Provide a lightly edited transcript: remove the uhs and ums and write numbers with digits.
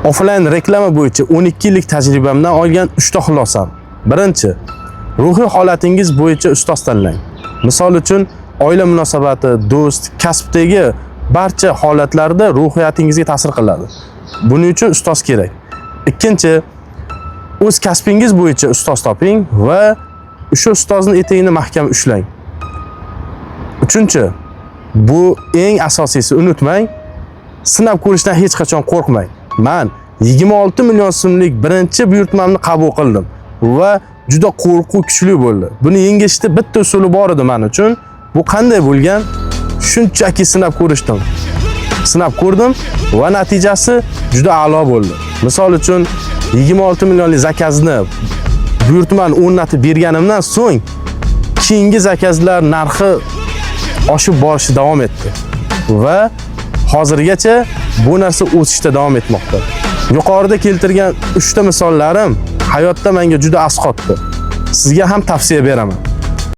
Offline reklama bo'yicha 12 yillik tajribamdan olgan 3 ta xulosam. Birinchi, ruhiy holatingiz bo'yicha ustoz tanlang. Misol uchun, oila munosabati, do'st, kasbdagi barcha holatlarda ruhiyatingizga ta'sir qiladi. Buning uchun ustoz kerak. Ikkinchi, o'z kasbingiz bo'yicha ustoz toping va o'sha ustozni etagini mahkam ushlang. Uchinchi, bu eng asosiysi, unutmang, sinab ko'rishdan hech qachon qo'rqmang. Man 26 million so'mlik birinchi buyurtmamni qabul qildim va juda qo'rquv kuchli bo'ldi. Buni yengishda bitta usuli bor edi men uchun. Bu qanday bo'lgan? Shunchaki sinab ko'rishdim. Sinab ko'rdim va natijasi juda a'lo bo'ldi. Misol uchun, 26 millionlik zakazni, buyurtmani o'rnatib berganimdan so'ng keyingi zakazlar narxi oshib borishi davom etdi va hozirgacha bu narsa o'sishda davom etmoqda. Yuqorida keltirgan 3 ta misollarim hayotda menga juda asqotdi. Sizga ham tavsiya beraman.